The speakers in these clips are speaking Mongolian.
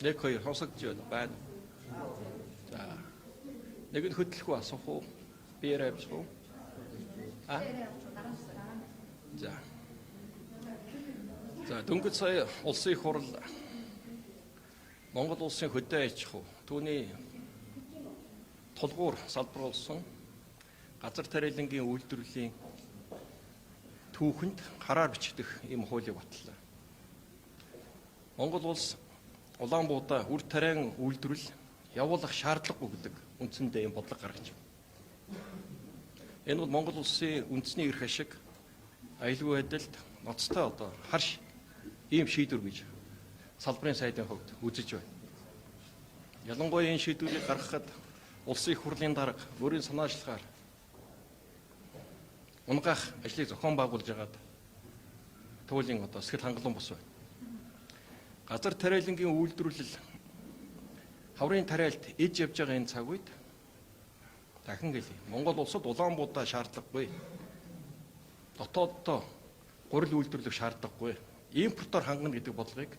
1 2 сонсогдож байна. Байна. За. Нэг нь хөдлөх үү, асуух уу? Биеэр авчих уу? А? За. За, дөнгөж сая улсын их хурал Монгол улсын хөдөө аж ахуй түүний тулгуур салбар болсон газар тариалангийн үйлдвэрлэлийн түүхэнд хараар бичигдэх ийм хуулийг батлаа. Монгол улс Улаанбуудаа үр тариан үйлдвэрлэл явуулах шаардлагагүй гэдэг үндсэндээ ийм бодлого гаргаж байна. Энэ бол Монгол улсын үндэсний эрх ашиг, аюулгүй байдалд ноцтой одоо харш ийм шийдвэр гэж салбарын сайдын хувьд үзэж байна. Ялангуяа энэ шийдвэрийг гаргахад улсын их хурлын дарга өөрийн санаачлагаар унгаах ажлыг зохион байгуулж байгаад туйлын одоо сэтгэл хангалуун бус байна. Газар тариалангийн үйлдвэрлэл хаврын тариалт иж явж байгаа энэ цаг үед дахин гэлээ. Монгол улсад Улаанбуудаа шаардлагагүй. Дотооддоо гурил үйлдвэрлэх шаардлагагүй. Импортоор хангана гэдэг бодлогыг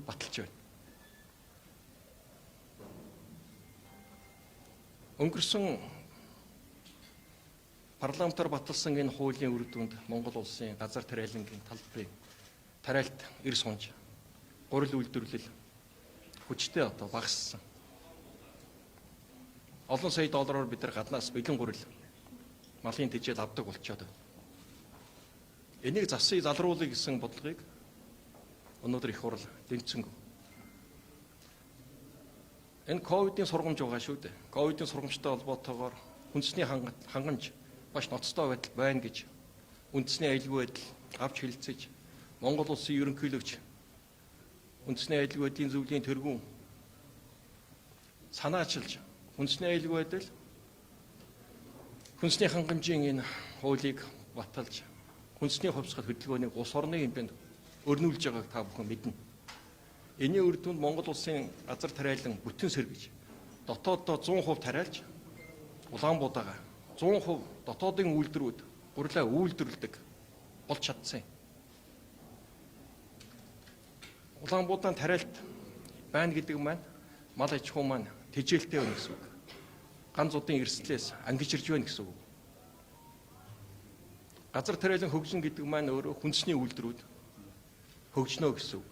баталж байна. Өнгөрсөн парламентаар баталсан энэ хуулийн үр дүнд Монгол улсын газар тариалангийн талбарын тариалт эр сунж гурил үйлдвэрлэл хүчтэй одоо багассан. Олон сая доллараар бид нар гаднаас бэлэн гурил малын тэжээл авдаг болчоод байна. Энийг засыг залруулъя гэсэн бодлогыг өнөөдөр их хурал дэмжсэнгүй. Энэ ковидын сургамж байгаа шүү дээ. Ковидын сургамжтай холбоотойгоор үндэсний хангамж маш ноцтой байдал байна гэж үндэсний аюулгүй байдал авч хэлэлцэж Монгол улсын ерөнхийлөгч үндэсний аюулгүй байдлын зөвлөлийн тэргүүн санаачилж үндэсний аюулгүй байдал хүнсний хангамжийн энэ хуулийг баталж хүнсний хувьсгал хөдөлгөөнийг улс орны хэмжээнд өрнүүлж байгааг та бүхэн мэднэ. Энийн үр дүнд Монгол улсын газар тариалан бүтэн сэргэж дотооддоо 100% тариалж Улаанбуудаага 100% дотоодын үйлдвэрүүд гурлаа үйлдвэрлэдэг болж чадсан юм. Улаанбуудаан тариалт байна гэдэг маань мал аж ахуй маань тэжээлтэй байна гэсэн үг. Ганц удын эрсдлээс ангижирж байна гэсэн үг. Газар тариалан хөгжин гэдэг маань өөрөө хүнсний үйлдвэрүүд хөгжнө гэсэн үг.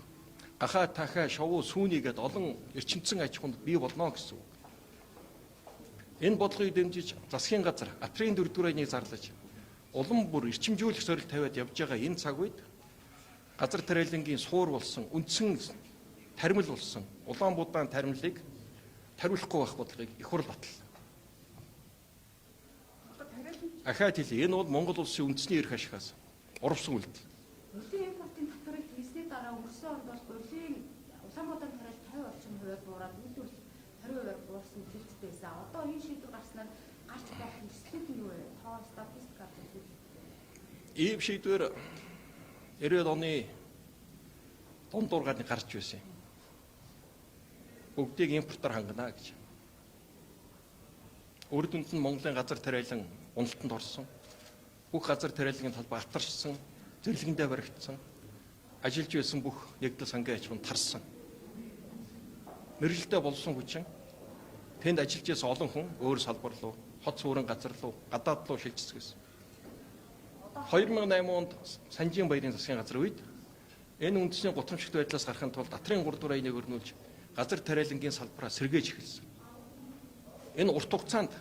Гахаа тахаа шовуу сүүний гээд олон эрчимцэн аж ахуйнд бий болно гэсэн үг. Энэ бодлогыг дэмжиж засгийн газар атрын дөрөвдүгээр аяны зарлаж улам бүр эрчимжүүлэх зорилт тавиад явж байгаа энэ цаг үед газар тариалангийн суур болсон үндсэн таримл болсон Улаанбуудаан таримлыг тариулахгүй байх бодлогыг их хурл баталлаа. Ахаад хэлье. Энэ бол Монгол улсын үндэсний эрх ашигаас урвсан үйлдэл. Урилын импортын татварыг хийсний дараа өнгөрсөн онд бол урилын Улаанбуудаан тариал 50 орчим хувиар буураад үйлдвэрлэл 20% буурсан хэлцтэй байсан. Одоо энэ шийдвэр гарснаар гарч болох эрсдлүүд нь юу вэ? Тоо статистик авч үзүүлэх. Ийм шийдвэр 90-ад оны дундуур гарны гарч байсан юм. Бүгдийг импортоор хангана гэж. Үр дүнд нь Монголын газар тариалан уналтанд орсон. Бүх газар тариалангийн талбай атарчсан, зэрлэгэндээ баригдсан. Ажиллаж байсан бүх нэгдэл сангийн аж ахуйн тарсан. Мэргэжилтэй болсон хүчин тэнд ажиллаж байсан олон хүн өөр салбар руу, хот суурин газар руу, гадаад руу шилжчихсэн гэсэн. 2008 онд Санжийн баярын засгийн газар үед энэ үндэсний гутрамжигт байдлаас гарахын тулд атрын 3 дугаар аяны өрнүүлж газар тариалангийн салбараа сэргээж эхэлсэн. Энэ урт хугацаанд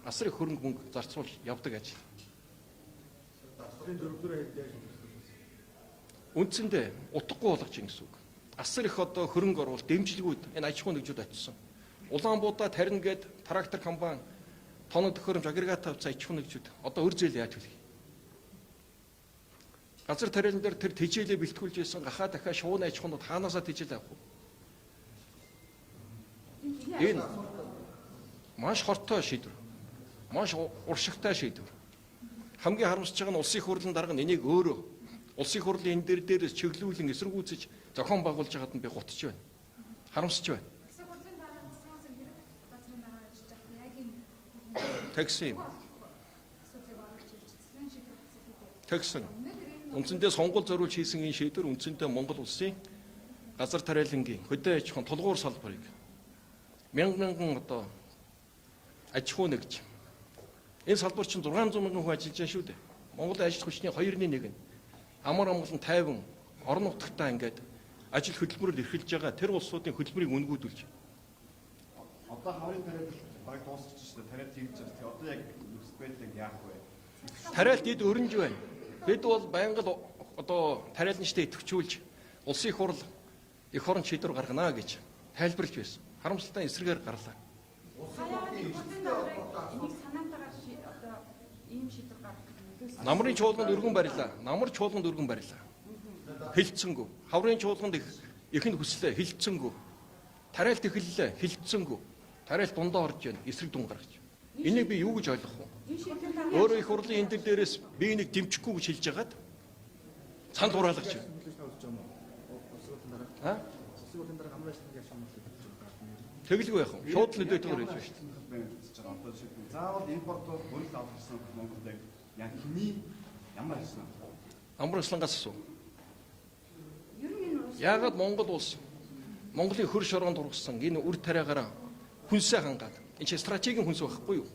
асар их хөрөнгө мөнгө зарцуулж явдаг ажил. Атрын дөрөвдүгээр аянд яаж Үндсэндээ утгагүй болгож ийн гэсэн үг. Асар их одоо хөрөнгө оруулалт, дэмжлэгүүд энэ аж ахуйн нэгжүүд очсон. Улаанбуудаа тарина гээд трактор компани тоног төхөөрөмж агрегат авцаа аж ахуйн нэгжүүд одоо өр зээл яаж төлөх юм? Газар тариалан дээр тэр тэжээлээ бэлтгүүлж байсан гахаа дахиад шууны аж ахуйнууд ханаасаа тэжээл авах вэ? Энэ маш хортой шийдвэр. Маш уршигтай шийдвэр. Хамгийн харамсаж байгаа нь улсын их хурлын дарга нь энийг өөрөө улсын их хурлын энэ дээрээс чиглүүлэн эсэргүүцэж зохион байгуулж байгаад нь би гутж байна. Харамсаж байна. Улсын хурлын дарга засгийн газрын хэрэг газрын дарга ажиллаж байхдаа яг энэ Тэгсэн юм. асуудлыг оруулж ирж засгийн шийдвэр асуудлыг Тэгсэн. өнөөдөр энэ Үндсэндээ сонгуул зориулж хийсэн энэ шийдвэр үндсэндээ Монгол улсын Газар тариалангийн хөдөө аж ахуйн тулгуур салбарыг мянган одоо аж ахуй нэгж. Энэ салбар чинь 600 мянган хүн ажиллаж байгаа шүү дээ. Монголын ажил хүчний 2-ны 1 нь амар амгалан тайван орон нутагтаа ингээд ажил хөдөлмөрөөр эрхэлж байгаа тэр улсуудын хөдөлмөрийг үнгүүдүүлж. Одоо хаврын тариалал баг дуусчих шүү дээ. Тариалт хийж байгаа. Тэгээ одоо яг нөхцөл байдлыг яах вэ? Тариалт эд өрнж байна. Бид бол байнга л одоо тариаланчтай идэвхжүүлж улсын их хурл эх орон шийдвэр гаргана гэж тайлбарлаж байсан. Харамсалтай эсрэгээр гарлаа. Энийг санаатаагаар одоо ийм шийдвэр гаргах нөлөөсөн. Намрын чуулганд өргөн барилаа. Намар чуулганд өргөн барилаа. Хилцэнгүү. Хаврын чуулганд их ихэнд хүслээ хилцэнгүү. Тариалт эхэллээ хилцэнгүү. Тариалт дундаа орж яана эсрэг дүн гаргаж. Энийг би юу гэж ойлгох вэ? Энэ шийдвэр Өөрөө их хурлын эндэр дээрээс би энийг дэмжихгүй гэж хэлж хагаад санал хураалгаж байна. А? Тэгэлгүй яах вэ? Шууд л нөлөөтэйгээр хэлж байна шүү дээ. Одоо жишээлбэл заавал импортоор гурил авах гэсэн Монголд яг яг хиний ямар ажиллана? Амар аслангаас асуу. Ер нь энэ улс Яагаад Монгол улс Монголын хөр шороонд ургасан энэ үр тариагаараа хүнсээ хангаад энэ чинь стратегийн хүнс байхгүй юу?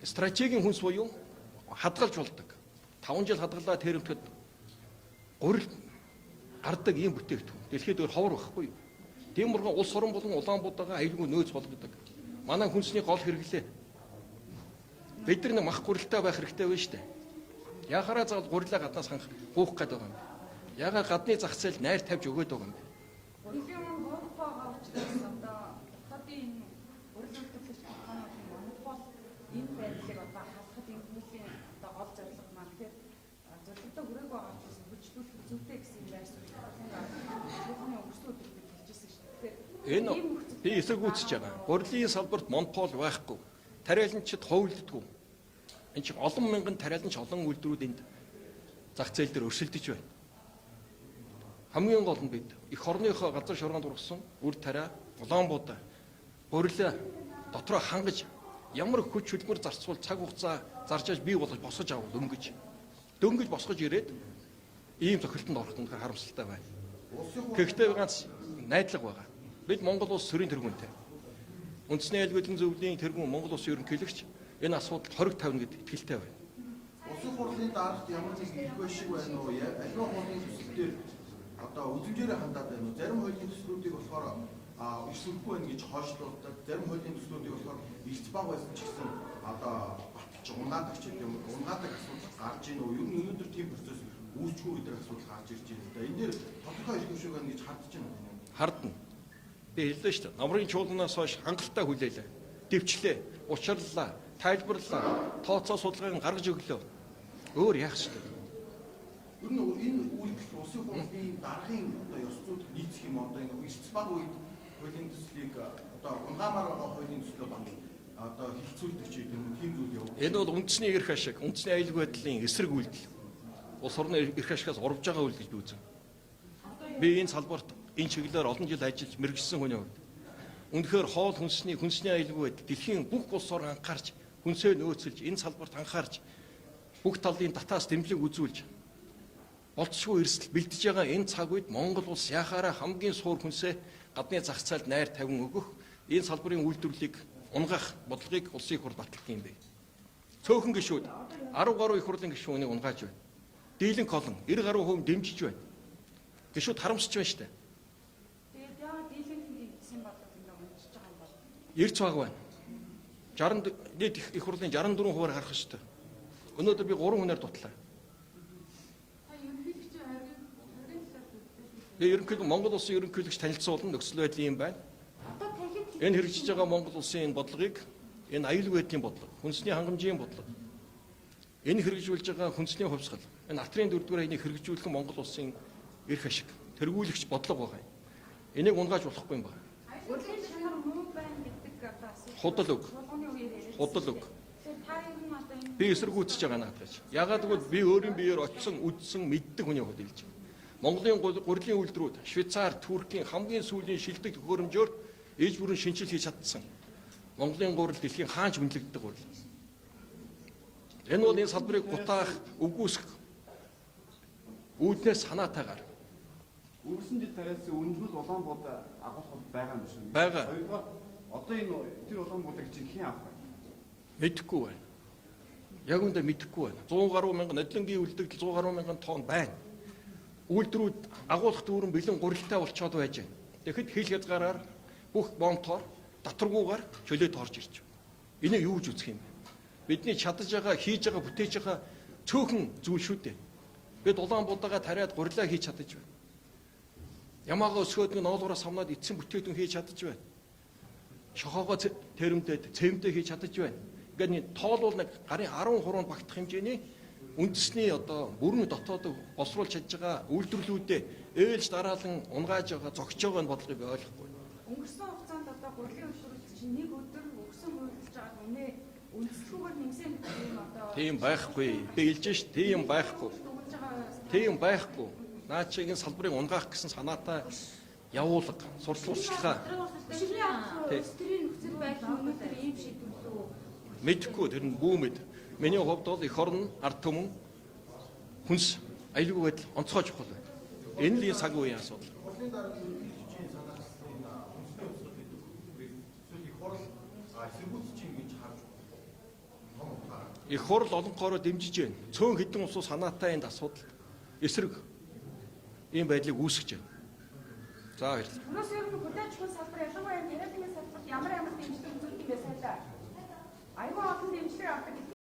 Стратегийн хүнс буюу хадгалж болдог. 5 жил хадгалаа тэрэмтэд гурил гардаг ийм бүтээгдэхүүн. Дэлхийд өөр ховор байхгүй юу? Тийм бурхан улс орон болон Улаанбаатаргаа аюулгүй нөөц болгодог. Манай хүнсний гол хэрэглээ. Бид нар нэг мах гурилтай байх хэрэгтэй байна шүү дээ. Яхаараа заавал гурилаа гаднаас ханах гуух гээд байгаа юм бэ? Ягаад гадны зах зээл найр тавьж өгөөд байгаа юм бэ? Гурилын үн буух байгаа учраас одоо дотоодын энэ гурил үйлдвэрлэгч компаниудын монопол энэ байдлыг одоо халахад энэ хуулийн одоо гол зорилго маань тэгэхээр зорилгодоо хүрээгүй байгаа учраас хөгжүүлэх зүйтэй гэсэн байр суурь чуулганы өнгөрсөн өдөр бид хэлжсэн шүү дээ. Тэгэхээр Энэ би эсэргүүцэж байгаа. Гурилын салбарт монопол байхгүй. Тариаланчид ховлддгүй. Энд чинь олон мянган тариаланч олон үйлдвэрүүд энд зах зээл дээр өрсөлдөж байна. Хамгийн гол нь бид эх орныхоо газар шороонд ургасан үр тариа, Улаанбуудаа гурилаа дотроо хангаж ямар хүч хөдөлмөр зарцуул цаг хугацаа зарж аж бий болгож босгож авал дөнгөж дөнгөж босгож ирээд ийм зохилтонд орох нь харамсалтай байна. Гэхдээ ганц найдлага байгаа. Бид Монгол улс сөрийн тэргүүнтэй. Үндэсний аюулгүй зөвлөлийн тэргүүн Монгол улсын ерөнхийлөгч энэ асуудалд хориг тавина гэдэгт итгэлтэй байна. Улсын хурлын дарагт ямар нэг эрх шиг байна уу? Аливаа хурлын төсөл дээр одоо үзмжээрээ хандаад байна уу? Зарим хуулийн төслүүдийг болохоор эрсвэлгүй байна гэж хойшлуулдаг. Зарим хуулийн төслүүдийг болохоор эрс бага байсан ч гэсэн одоо баталж унгаадаг ч гэдэг юм уу? Унгаадаг асуудал гарч ийн үү? Ер нь өнөөдөр тийм процесс үүсчгүй гэдэг асуудал гарч ирж байна л да. Энэ дээр тодорхой эрх шиг байна гэж хардж байна уу? Хардна. Би хэллээ шүү дээ. Намрын чуулганаас хойш хангалттай хүлээлээ. Дэвчлээ, учирлаа, тайлбарлаа, тооцоо судалгааг нь гаргаж өглөө. Өөр яах ёстой. Ер нь энэ үйлдэл улсын хурлын даргын одоо ёс зүйд нийцэх юм одоо энэ эрс бага үед хуулийн төслийг одоо унгаамаар байгаа хуулийн төслөө бат одоо хилцүүлдэг ч гэдэг юм тийм зүйл явуу. Энэ бол үндэсний эрх ашиг, үндэсний аюулгүй байдлын эсрэг үйлдэл. Улс орны эрх ашигаас урвж байгаа үйлдэл гэж би үзэн. Би энэ салбарт энэ чиглэлээр олон жил ажиллаж мэргэжсэн хүний хувьд үнэхээр хоол хүнсний хүнсний аюулгүй байдал дэлхийн бүх улс орон анхаарч хүнсээ нөөцлөж энэ салбарт анхаарч бүх талын татаас дэмжлэг үзүүлж болцсгүй эрсдэл бэлдэж байгаа энэ цаг үед Монгол улс яхаараа хамгийн суур хүнсээ гадны зах зээлд найр тавин өгөх энэ салбарын үйлдвэрлэлийг унгаах бодлогыг улсын их хурл баталдаг юм бэ. Цөөхөн гишүүд 10 гаруй их хурлын гишүүн үнийг унгааж байна. Дийлэнх олон 90 гаруй хувь дэмжиж байна. Гишүүд харамсаж байна шүү дээ. Тэгээд яагаад дийлэнх нь дэмжсэн болоод ингэ унжиж байгаа юм бол? Эрц баг байна. 60 нийт их хурлын 64 хувиар харах ёстой. Өнөөдөр би 3 хүнээр дутлаа. Та ерөнхийлөгчийн хориг талаар үздэг. Би ерөнхийлөг Монгол улсын ерөнхийлөгч танилцуулна нөхцөл байдал юм байна. Одоо танхимд Энэ хэрэгжиж байгаа Монгол улсын энэ бодлогыг энэ аюулгүй байдлын бодлого, хүнсний хангамжийн бодлого. Энэ хэрэгжүүлж байгаа хүнсний хувьсгал, энэ атрын дөрөвдүгээр аяны хэрэгжүүлэх нь Монгол улсын эрх ашиг, тэргүүлэгч бодлого байгаа юм. Энийг унгааж болохгүй юм байна. Гурилын чанар муу байна гэдэг одоо асуудал. Худал үг. Чуулганы үеэр яриад. Худал үг. Тэгэхээр та ер нь одоо энэ Би эсэргүүцэж байгаа наадах гэж. Ягаад гэвэл би өөрийн биеэр очисон, үдсэн, мэддэг хүний хувьд хэлж байгаа. Монголын гурилын үйлдвэрүүд Швейцар, Туркийн хамгийн сүүлийн шилдэг төхөөрөмжөөр ээж бүрэн шинжил хийж чадсан. Монголын гурил дэлхийн хаанч хүндлэгддэг гурил. Энэ бол энэ салбарыг гутаах, үгүйсгэх үүднээс санаатайгаар Өнгөрсөн жил тариалсан үнэлгүүл улаан бууд агуулхад байгаа юм шиг. Байгаа. Хоёрдугаар, одоо энэ тэр улаан буудаг чинь хэн авах вэ? Мэдэхгүй байна. Яг үндэ мэдэхгүй байна. 100 гаруй мянган нодлонгийн үлдэгдэл 100 гаруй мянган тонн байна. Үйлдвэрүүд агуулах дүүрэн бэлэн гурилтай болчоод байж байна. Тэгэхэд хил хязгаараар бүх бомтоор татваргүйгээр чөлөөт орж ирж байна. Энийг юу гэж үзэх юм бэ? Бидний чадаж байгаа, хийж байгаа, бүтээж байгаа цөөхөн зүйл шүү дээ. Бид улаан будаага тариад гурилаа хийж чадаж байна. Ямаага өсгөөд нэг ноолуураас самнаад эцсийн бүтээгдэхүүн хийж чадаж байна. Шохоогоо тэрэмдээд цэмдээ хийж чадаж байна. Ингээд нэг тоолвол нэг гарын 10 хуруунд багтах хэмжээний үндэсний одоо бүрэн дотоод боловсруулж чадж байгаа үйлдвэрлэлүүдээ ээлж дараалан унгааж байгаа, зогсож байгаа энэ бодлогыг би ойлгохгүй. Өнгөрсөн хугацаанд одоо гурилын үйлдвэрлэл чинь нэг өдөр өгсөн хувилдаж байгаа үнэ үндэслэхүүгээр нэмсэн юм одоо Тийм байхгүй. Би хэлж ш тийм байхгүй. дүгнж байгаа. Тийм байхгүй. Наа чигийн салбарыг унгаах гэсэн санаатай явуулга, сурталчилгаа Шинэ улс төрийн нөхцөл байдал өнөөдөр ийм шийдвэр лүү мэдэхгүй, тэр нь бүү мэд. Миний хувьд бол эх орн, ард түмэн, хүнс, аюулгүй байдал онцгой чухал байна. Энэ л энэ цаг үеийн асуудал. Хурлын дарга ерөнхийлөгчийн санаачлалын энэ үндэсний хувьсгал гэдэг зүйлийг эсвэл их хурл эсэргүүцэж чинь гэж харж байна. Том утгаараа. Их хурл олонхоороо дэмжиж байна. Цөөн хэдэн улсууд санаатай энд асуудал эсрэг ийм байдлыг үүсгэж байна. За, баярлалаа. Өнөөс ер нь хөдөө аж ахуйн салбар, ялангуяа тариалангийн салбарт ямар ямар дэмжлэг үзүүлэх юм бэ, сайдаа?